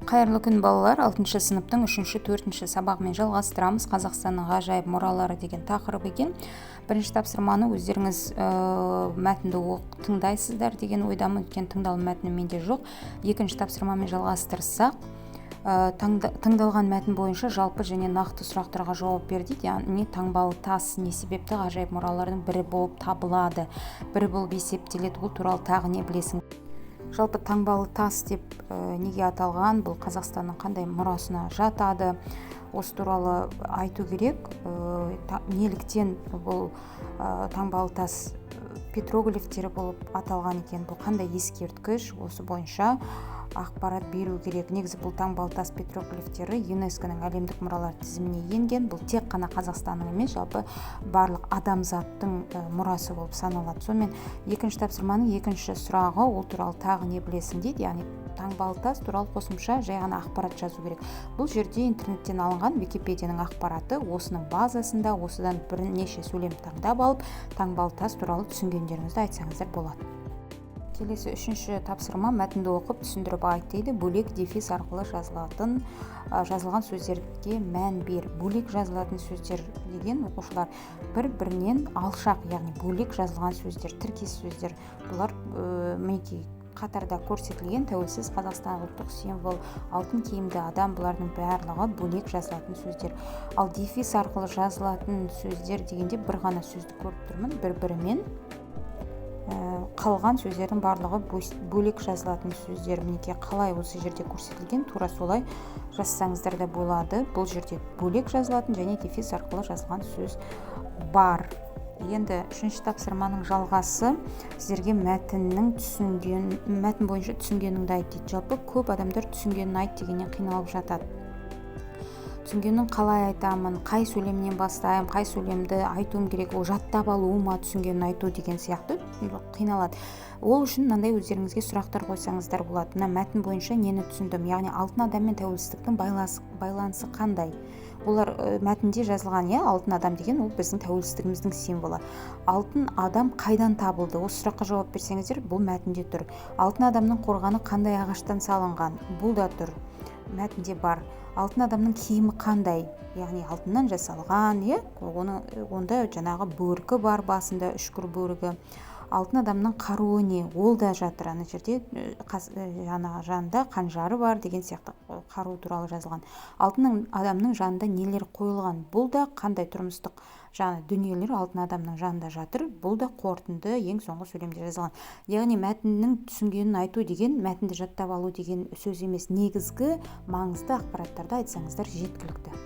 Қайырлы күн, балалар! Алтыншы сыныптың үшінші, төртінші сабағымен жалғастырамыз. «Қазақстанның ғажайып мұралары» деген тақырып екен. Бірінші тапсырманы өздеріңіз мәтінді тыңдайсыздар деген ойдамын, өйткені тыңдалым мәтіні менде жоқ. Екінші тапсырмамен жалғастырсақ, тыңдалған мәтін бойынша жалпы және нақты сұрақтарға жауап бер дейді. Яғни таңбалы тас не себепті ғажайып мұралардың бірі болып табылады, бірі болып есептеледі? Ол туралы тағы не білесің? Жалпы, таңбалы тас деп неге аталған, бұл Қазақстанның қандай мұрасына жатады, осы туралы айту керек. Неліктен бұл таңбалы тас петроглифтері болып аталған екен, бұл қандай ескерткіш, осы бойынша ақпарат беру керек. Негізі, бұл таңбалы тас петроглифтері ЮНЕСКО-ның әлемдік мұралар тізіміне енген. Бұл тек қана Қазақстанның емес, жалпы барлық адамзаттың мұрасы болып саналады. Сонымен, екінші тапсырманың екінші сұрағы: «Ол туралы тағы не білесің?» – дейді. Яғни таңбалы тас туралы қосымша жай ғана ақпарат жазу керек. Бұл жерде интернеттен алынған Википедияның ақпараты. Осының базасында осыдан бірнеше сөйлем таңдап алып, таңбалы тас туралы түсінгендеріңізді айтсаңыздар болады. Келесі үшінші тапсырма: «Мәтінді оқып, түсіндіріп айт», – дейді. «Бөлек, дефис арқылы жазылатын жазылған сөздерге мән бер». Бөлек жазылатын сөздер деген, оқушылар, бір бірінен алшақ, яғни бөлек жазылған сөздер, тіркес сөздер. Бұлар мінекей, қатарда көрсетілген: тәуелсіз Қазақстан, ұлттық символ, алтын киімді адам. Бұлардың барлығы бөлек жазылатын сөздер. Ал дефис арқылы жазылатын сөздер дегенде бір ғана сөзді көріп тұрмын бір бірімен. Қалған сөздердің барлығы бөлек жазылатын сөздер. Мінекей, қалай осы жерде көрсетілген, тура солай жазсаңыздар да болады. Бұл жерде бөлек жазылатын және дефис арқылы жазылған сөз бар. Енді үшінші тапсырманың жалғасы: сіздерге мәтіннің түсінген мәтін бойынша түсінгеніңді айт дейді. Жалпы, көп адамдар түсінгенін айт дегеннен қиналып жатады. Түсінгенін қалай айтамын, қай сөйлемнен бастаймын, қай сөйлемді айтуым керек, ол жаттап алу ма, түсінгенін айту деген сияқты қиналады. Ол үшін мынандай өздеріңізге сұрақтар қойсаңыздар болады: мына мәтін бойынша нені түсіндім? Яғни алтын адам мен тәуелсіздіктің байланысы қандай? Олар мәтінде жазылған, иә, алтын адам деген ол біздің тәуелсіздігіміздің символы. Алтын адам қайдан табылды? Осы сұраққа жауап берсеңіздер, бұл мәтінде тұр. Алтын адамның қорғаны қандай ағаштан салынған? Бұл да тұр, мәтінде бар. Алтын адамның киімі қандай? Яғни алтыннан жасалған, иә, оны онда жаңағы бөркі бар, басында үшкір бөрігі. Алтын адамның қаруы не? Ол да жатыр ана жерде, жаңағы жанында қанжары бар деген сияқты қару туралы жазылған. Алтын адамның жанында нелер қойылған? Бұл да қандай тұрмыстық жаңа дүниелер алтын адамның жанында жатыр? Бұл да қорытынды, ең соңғы сөйлемде жазылған. Яғни мәтіннің түсінгенін айту деген мәтінді жаттап алу деген сөз емес, негізгі маңызды ақпараттарды айтсаңыздар жеткілікті.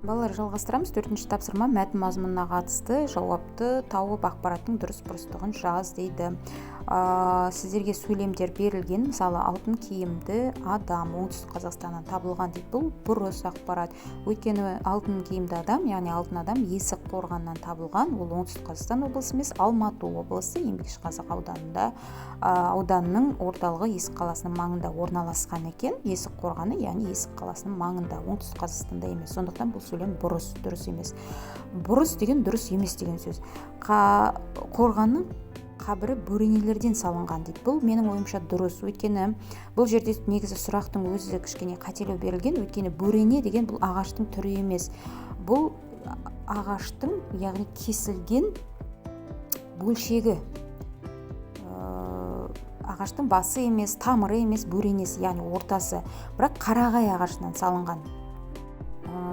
Балалар, жалғастырамыз. Төртінші тапсырма: «Мәтін мазмұнына қатысты жауапты тауып, ақпараттың дұрыс бұрыстығын жаз», – дейді. Сіздерге сөйлемдер берілген. Мысалы, «Алтын киімді адам Оңтүстік Қазақстаннан табылған» дейді. Бұл бұрыс ақпарат, өйткені алтын киімді адам, яғни алтын адам Есік қорғанынан табылған. Ол Оңтүстік Қазақстан облысы емес, Алматы облысы, Еңбекшіқазақ ауданында, ауданның орталығы Есік қаласының маңында орналасқан екен Есік қорғаны, яғни Есік қаласының маңында, Оңтүстік Қазақстанда емес. Сондықтан бұл сөйлем бұрыс, дұрыс емес. Бұрыс деген дұрыс емес деген сөз. «Қорғанның қабірі бөренелерден салынған» дейді. Бұл, менің ойымша, дұрыс, өйткені бұл жерде негізі сұрақтың өзі кішкене қателеу берілген. Өйткені бөрене деген бұл ағаштың түрі емес, бұл ағаштың, яғни кесілген бөлшегі, ағаштың басы емес, тамыры емес, бөренесі, яғни ортасы, бірақ қарағай ағашынан салынған.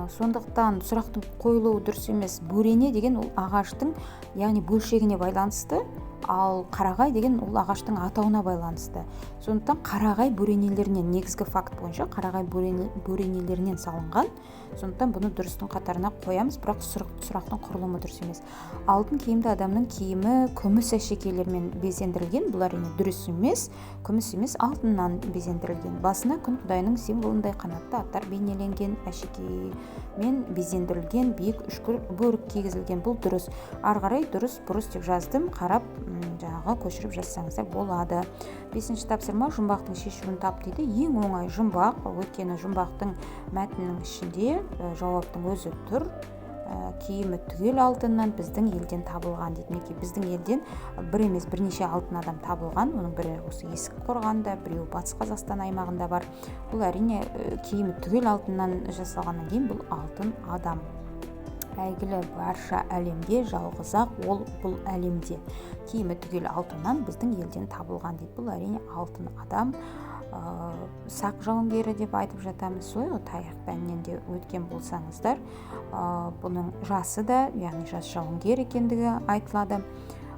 Сондықтан сұрақтың қойылуы дұрыс емес. Бөрене деген ол ағаштың, яғни бөлшегіне байланысты, ал қарағай деген ол ағаштың атауына байланысты. Сондықтан қарағай бөренелерінен, негізгі факт бойынша қарағай бөренелерінен салынған. Сондықтан бұны дұрыстың қатарына қоямыз, бірақ сұрақтың құрылымы дұрыс емес. «Алтын киімді адамның киімі күміс әшекейлермен безендірілген». Бұл, әрине, дұрыс емес, күміс емес, алтыннан безендірілген. «Басына күн құдайының символындай қанатты аттар бейнеленген әшекеймен безендірілген биік үшкір бөрік кигізілген». Бұл дұрыс. Ары қарай дұрыс, бұрыс деп жаздым, қарап, жаңағы көшіріп жазсаңыздар болады. Бесінші тапсырма: «Жұмбақтың шешуін тап», – дейді. Ең оңай жұмбақ, өйткені жұмбақтың мәтіннің ішінде жауаптың өзі тұр. Киімі түгел алтыннан, біздің елден табылған дейді. Мінекей, біздің елден бір емес, бірнеше алтын адам табылған. Оның бірі осы Есік қорғанында, біреуі Батыс Қазақстан аймағында бар. Бұл, әрине, киімі түгел алтыннан жасалғаннан кейін бұл алтын адам. Әйгілі барша әлемге, жалғыз-ақ ол бұл әлемде. Киімі түгел алтыннан, біздің елден табылған дейді. Бұл, әрине, алтын адам, сақ жауынгері деп айтып жатамыз. Солай ғой, тарих пәнінен де өткен болсаңыздар, бұның жасы да, яғни жас жауынгер екендігі айтылады.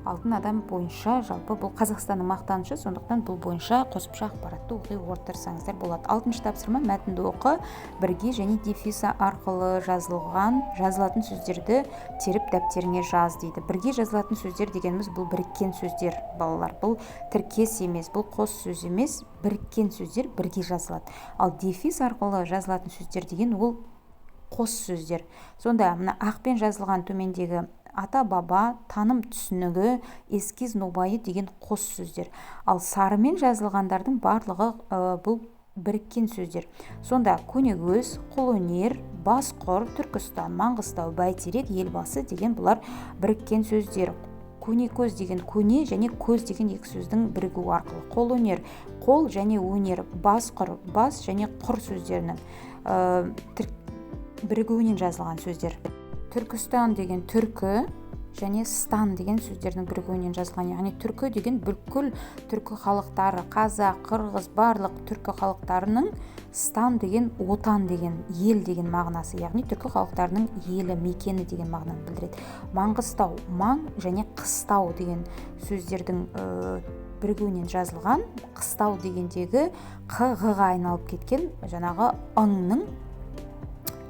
Алтын адам бойынша жалпы бұл Қазақстанның мақтанышы, сондықтан бұл бойынша қосымша ақпаратты оқи отырсаңыздар болады. Алтыншы тапсырма: мәтінді оқы, бірге және дефис арқылы жазылған жазылатын сөздерді теріп, дәптеріңе жаз дейді. Бірге жазылатын сөздер дегеніміз бұл біріккен сөздер, балалар. Бұл тіркес емес, бұл қос сөз емес, біріккен сөздер бірге жазылады. Ал дефис арқылы жазылатын сөздер деген ол қос сөздер. Сонда мына ақпен жазылған төмендегі ата баба, таным түсінігі, эскиз, нобайы деген қос сөздер. Ал сарымен жазылғандардың барлығы бұл біріккен сөздер. Сонда көнегөз, қолөнер, басқұр, Түркістан, Маңғыстау, Бәйтерек, Елбасы деген бұлар біріккен сөздер. Көнекөз деген көне және көз деген екі сөздің бірігуі арқылы. Қолөнер – қол және өнер, басқұр – бас және құр сөздерінің бірігуінен жазылған сөздер. Түркістан деген түркі және стан деген сөздердің бірігуінен жазылған, яғни түркі деген бүкіл түркі халықтары: қазақ, қырғыз, барлық түркі халықтарының, стан деген отан деген, ел деген мағынасы, яғни түркі халықтарының елі, мекені деген мағынаны білдіреді. Маңғыстау – маң және қыстау деген сөздердің бірігуінен жазылған. Қыстау дегендегі қ ғ-ға айналып кеткен, жаңағы ыңның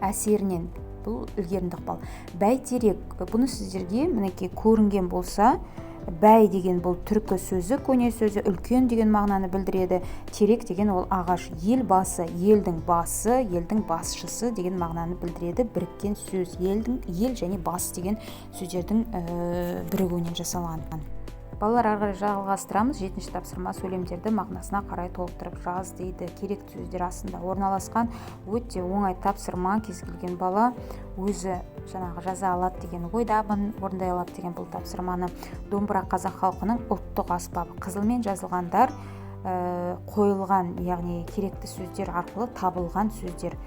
әсерінен. Бұл ілгерінді ықпал. Бәйтерек, бұны сіздерге, мінекей, көрінген болса, бәй деген бұл түркі сөзі, көне сөзі, үлкен деген мағынаны білдіреді. Терек деген ол ағаш. Ел басы – елдің басы, елдің басшысы деген мағынаны білдіреді. Біріккен сөз, елдің, ел және бас деген сөздердің бірігуінен жасалған. Балалар, ары қарай жалғастырамыз. Жетінші тапсырма: сөйлемдерді мағынасына қарай толықтырып жаз дейді. Керекті сөздер астында орналасқан. Өте оңай тапсырма, кез келген бала өзі жаңағы жаза алады деген ойдамын, орындай алады деген бұл тапсырманы. Домбыра – қазақ халқының ұлттық аспабы. Қызылмен жазылғандар қойылған, яғни керекті сөздер арқылы табылған сөздер.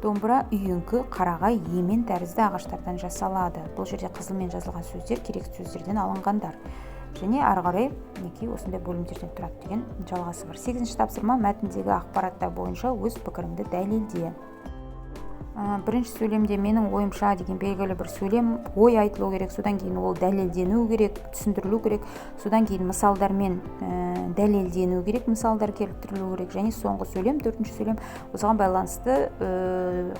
Домбыра үйеңкі, қарағай, емен тәрізді ағаштардан жасалады. Бұл жерде қызылмен жазылған сөздер керекті сөздерден алынғандар. Және ары қарай, мінекей, осындай бөлімдерден тұрады деген жалғасы бар. Сегізінші тапсырма: мәтіндегі ақпараттар бойынша өз пікіріңді дәлелде. Бірінші сөйлемде «менің ойымша» деген белгілі бір сөйлем, ой айтылу керек. Содан кейін ол дәлелдену керек, түсіндірілу керек. Содан кейін мысалдармен дәлелдену керек, мысалдар келтірілу керек. Және соңғы сөйлем, төртінші сөйлем, осыған байланысты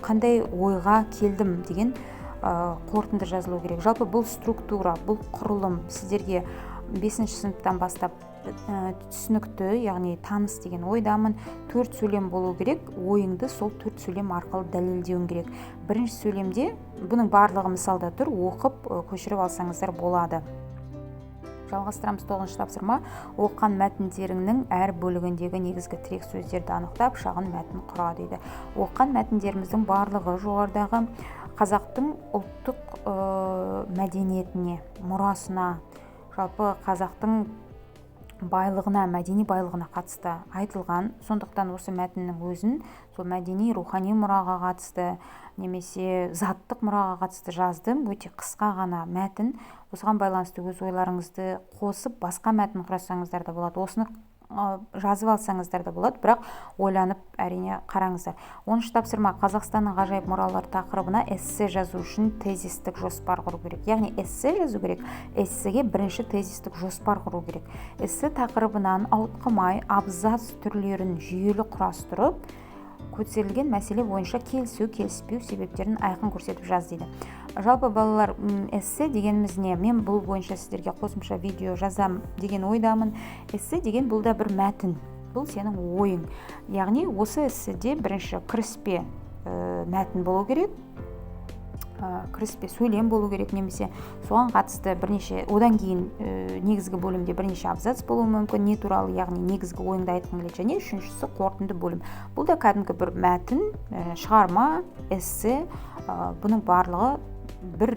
қандай ойға келдім деген қорытынды жазылу керек. Жалпы бұл структура, бұл құрылым сіздерге бесінші сыныптан бастап түсінікті, яғни таныс деген ойдамын. Төрт сөйлем болу керек, ойыңды сол төрт сөйлем арқылы дәлелдеуің керек. Бірінші сөйлемде бұның барлығы мысалда тұр, оқып, көшіріп алсаңыздар болады. Жалғастырамыз. Тоғызыншы тапсырма: оқыған мәтіндеріңнің әр бөлігіндегі негізгі тірек сөздерді анықтап, шағын мәтін құра дейді. Оқыған мәтіндеріміздің барлығы жоғарыдағы қазақтың ұлттық мәдениетіне, мұрасына, жалпы қазақтың байлығына, мәдени байлығына қатысты айтылған. Сондықтан осы мәтіннің өзін сол мәдени, рухани мұраға қатысты немесе заттық мұраға қатысты жаздым. Өте қысқа ғана мәтін. Осыған байланысты өз ойларыңызды қосып, басқа мәтін құрасаңыздар да болады, осыны жазып алсаңыздар да болады, бірақ ойланып, әрине, қараңыздар. 10-шы тапсырма: Қазақстанның ғажайып мұралары тақырыбына эссе жазу үшін тезистік жоспар құру керек. Яғни эссе жазу керек, эссеге бірінші тезистік жоспар құру керек. Эссе тақырыбынан ауытқымай, абзац түрлерін жүйелі құрастырып, көтерілген мәселе бойынша келісу, келіспеу себептерін айқын көрсетіп жаз дейді. Жалпы, балалар, эссе дегеніміз не? Мен бұл бойынша сіздерге қосымша видео жазам деген ойдамын. Эссе деген бұл да бір мәтін, бұл сенің ойың. Яғни осы эсседе бірінші кіріспе мәтін болу керек, кіріспе сөйлем болу керек немесе соған қатысты бірнеше, одан кейін негізгі бөлімде бірнеше абзац болуы мүмкін, не туралы, яғни негізгі ойыңды айтқың келеді. Және үшіншісі – қорытынды бөлім. Бұл да кәдімгі бір мәтін, шығарма, эссе. Бұның барлығы бір,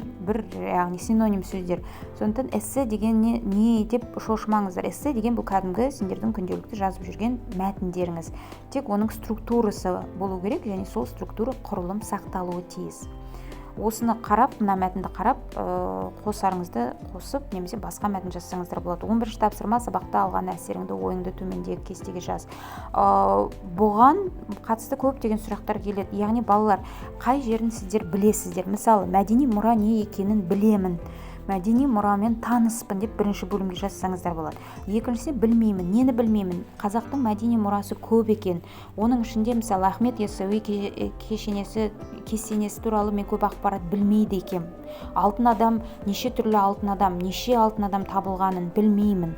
яғни синоним сөздер. Сондықтан эссе деген не деп шошымаңыздар. Эссе деген бұл кәдімгі сендердің күнделікті жазып жүрген мәтіндеріңіз, тек оның структурасы болу керек және сол структура, құрылым сақталуы тиіс. Осыны қарап, мына мәтінді қарап, қосарыңызды қосып немесе басқа мәтін жазсаңыздар болады. 11-ші тапсырма: сабақта алған әсеріңді, ойыңды төмендегі кестеге жаз. Бұған қатысты көптеген сұрақтар келеді. Яғни, балалар, қай жерін сіздер білесіздер? Мысалы, мәдени мұра не екенін білемін, мәдени мұрамен таныспын деп бірінші бөлімге жазсаңыздар болады. Екіншісі: білмеймін. Нені білмеймін? Қазақтың мәдени мұрасы көп екен, оның ішінде, мысалы, Ахмет Яссауи кешенесі, кесенесі туралы мен көп ақпарат білмейді екенмін. Алтын адам, неше түрлі алтын адам, неше алтын адам табылғанын білмеймін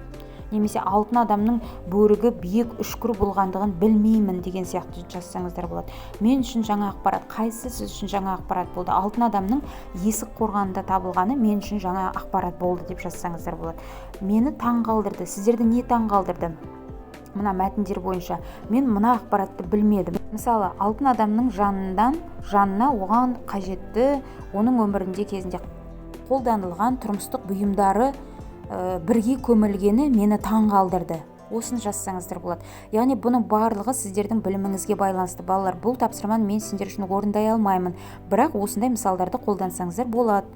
немесе алтын адамның бөрігі биік, үшкір болғандығын білмеймін деген сияқты жазсаңыздар болады. Мен үшін жаңа ақпарат. Қайсысы сіз үшін жаңа ақпарат болды? Алтын адамның Есік қорғанында табылғаны мен үшін жаңа ақпарат болды деп жазсаңыздар болады. Мені таң қалдырды. Сіздерді не таң қалдырды мына мәтіндер бойынша? Мен мына ақпаратты білмедім. Мысалы, алтын адамның жанына оған қажетті, оның өмірінде кезінде қолданылған тұрмыстық бұйымдары бірге көмілгені мені таң қалдырды. Осыны жазсаңыздар болады. Яғни бұның барлығы сіздердің біліміңізге байланысты. Балалар, бұл тапсырманы мен сендер үшін орындай алмаймын, бірақ осындай мысалдарды қолдансаңыздар болады.